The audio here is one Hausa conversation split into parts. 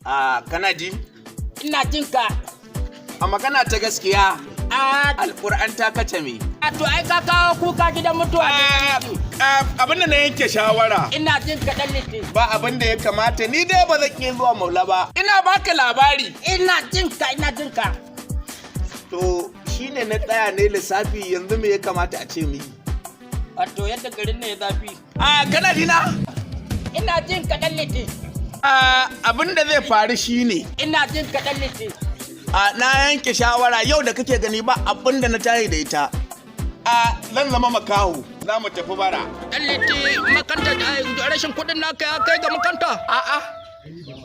A kana ji? Ina jin ka. A magana ta gaskiya, A Alƙur'an ta kace me? A to ai ka kawo kuka gidan mutuwa ne. Abin da na yanke shawara. Ina jin ka, dan Liti. Ba abin da ya kamata, ni dai ba zan iya zuwa maula ba. Ina baka labari. Ina jin ka, ina jin ka. To shine na tsaya ne lissafi, yanzu me ya kamata a ce mu yi? Wato yadda garin ne ya zafi. A kana ji na? Ina jin ka, dan Liti. Abin da zai faru shine Ina jin ka, dan Liti. a na yanke shawara yau da kake gani, ba abin da na tayi da ita. A zan zama makaho, za mu tafi bara. Dan Liti, makanta, rashin kuɗin naka ya kai ga makanta? A'a.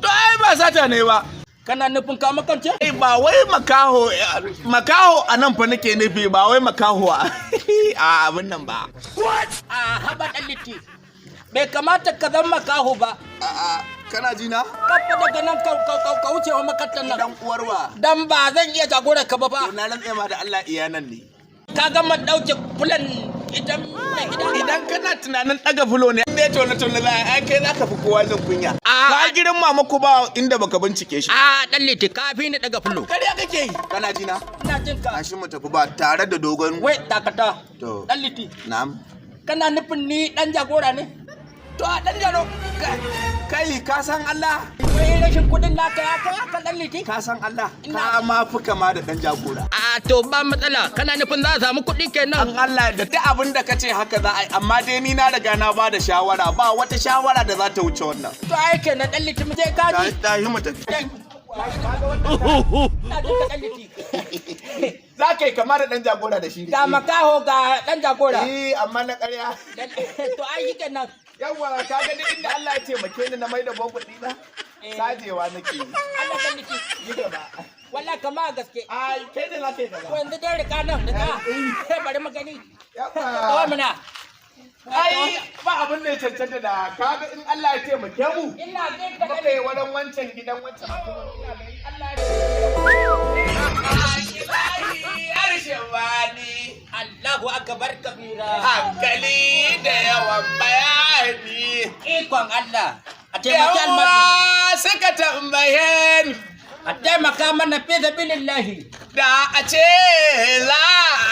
To ai ba sata ne ba. Kana nufin ka makance? Ai ba wai makaho makaho a nan fa nake nufi, ba wai makaho a abin nan ba. A haba, dan Liti. Bai kamata ka zama makaho ba. A'a, kana ji na? Kafa daga nan ka wuce wa makantar nan. Dan uwarwa. Dan ba zan iya jagorar ka ba fa. To na rantse ma da Allah, iya nan ne. Ka gama ɗauke fulan idan mai gida. Idan kana tunanin ɗaga fulo ne, inda ya tona tona za a kai, za ka fi kowa jin kunya. A- Ka gidan mama ku ba inda baka bincike shi. A dan Liti, ka fi ni daga fulo. Kariya kake yi. Kana ji na? Ina jin ka. Tashi mu tafi ba tare da dogon. Wai dakata. To. Dan Liti, Na'am. kana nufin ni dan jagora ne? To a dan jaro kai, ka san Allah? Wai rashin kuɗin naka ya kai haka, dan Liti? Ka san Allah? Ka ma fi kama da dan jagora. A to ba matsala, kana nufin za a samu kuɗi kenan. An Allah da duk abin da ka ce haka za a yi, amma dai ni na riga na ba da shawara, ba wata shawara da za ta wuce wannan. To ai kenan, dan Liti, mu je kaji. Tashi mu tafi. Ina jin ka, dan Liti. Za ka yi kama da dan jagora da shi. Ga makaho ga dan jagora. Eh, amma na ƙarya. To ai shi kenan. Yawwa, ka ga duk inda Allah ya taimake ni na mai da bogun ɗina? Sajewa nake yi. Allah, dan Liti. Yi gaba. Wallahi kama gaske. Ai, kai ne za ka yi To gaba. yanzu dai rika nan, rika. Bari mu gani. Yawwa. Kawai muna. Ai, ba abin da ya cancanta da kaga in Allah ya taimake mu. Ina jin ka, dan Muka yi wurin wancan gidan wancan mutumin, ina ganin Allah ya taimake. Allahu akbar kabira. Hankali da yawan bayani. Ikon Allah. A taimaki almajiri. Yawa suka tambaye ni. A taimaka mana fi sabilillahi. Da a ce za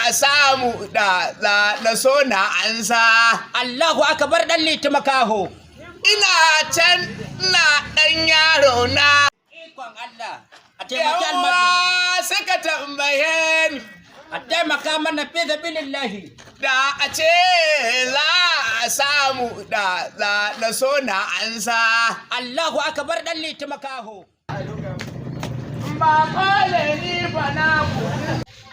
a samu, da za na so na ansa. Allahu akbar, dan Liti makaho. Ina can ina ɗan yaro na. Ikon Allah. A taimaki almajiri. Yawa suka tambaye ni. A taimaka mana fi sabilillahi. Da a ce za a samu, da za na so na ansa. Allahu akbar, dan Liti makaho. Ba kole ni fa na ku.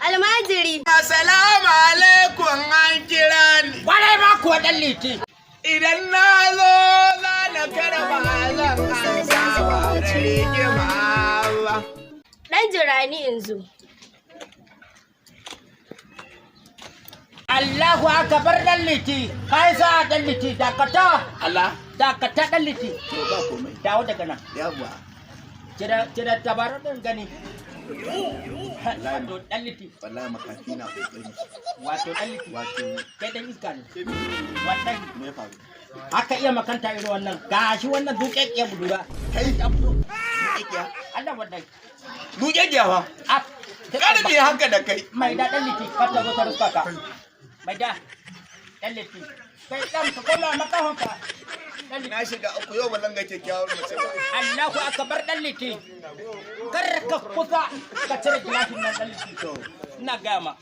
Almajiri. Assalamu alaikum, an kira ni. Kwarai ma kuwa, dan Liti. Idan na zo za na karba, zan ansa ba da rigima ba. Dan jirani in zo. Allahu akbar, dan Liti. Kai sa, dan Liti, dakata. Allah. Dakata, dan Liti. To ba komai. Dawo daga nan. Yawwa. Cire cire tabarau din gani. Wato dan Liti. Wallahi makafi na kokari. Wato dan Liti. Wato Kai dan iska ne. Wallahi. Me ya faru? Haka iya makanta irin wannan. Gashi wannan duƙeƙƙiyar budura. Kai Ta fito. duƙeƙiya. Allah wallahi. Duƙeƙiya fa. Ah, Kada mu yi haka da kai. Mai da, dan Liti, kar ta zo ta ruska ka. Mai da, dan Liti. Kai dan ka koma makahon ka. Dan Liti. Na shiga uku, yau ba zan ga kyakkyawar mace ba. Allahu akbar, dan Liti. Kar ka kusa ka cire gilashin nan, dan Liti. Ina gaya ma.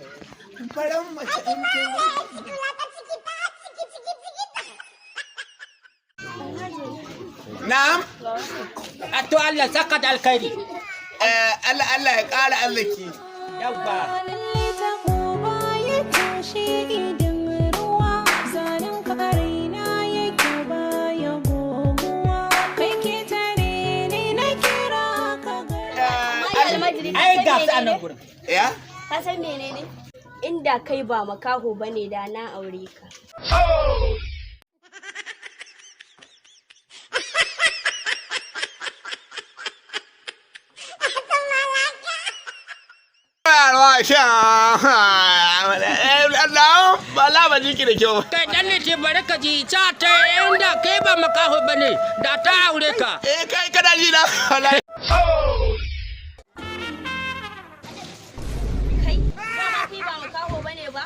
Faran mace in kin Na'am. A to Allah saka da alkhairi. Eh, Allah Allah ya ƙara arziki. Yawwa. Lalle taɓo baya tashi idan ruwa, zanen ka a raina yake baya goguwa, kai ke tare ni na kira ka gara. Amma almajiri, ka Ai san ga su a nan menene? gurin. Ya? Ka san menene? Inda kai ba makaho bane, da na aure ka. Ba la ba jiki da kyau. Kai dan liti, bari ka ji, ta ta inda kai ba makaho bane da ta aure ka. Eh, kai, kana ji na? Wallahi. Kai, dama kai ba makaho bane ba?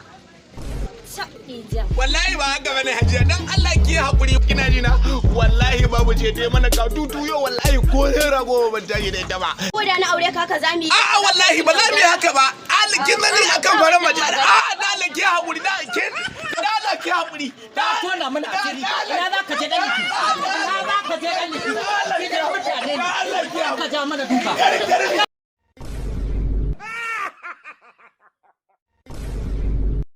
Caɓɗi. Wallahi ba haka bane, hajiya. Dan Allah ki hakuri, kina ji na? Wallahi babu ce dai mana ka tutu yo, wallahi ko naira 10 ban tashi da ita ba. Ko da na aure ka haka za mu yi? A'a, wallahi ba za mu yi haka ba. Alikin zani akan farar mace. A'a, da Allah ki hakuri, da ke, da Allah ki hakuri. Ta tona mana asiri. Ina za ka je, dan liti? Ina za ka je, dan liti? Gidan mutane ne. Ka ja mana duka.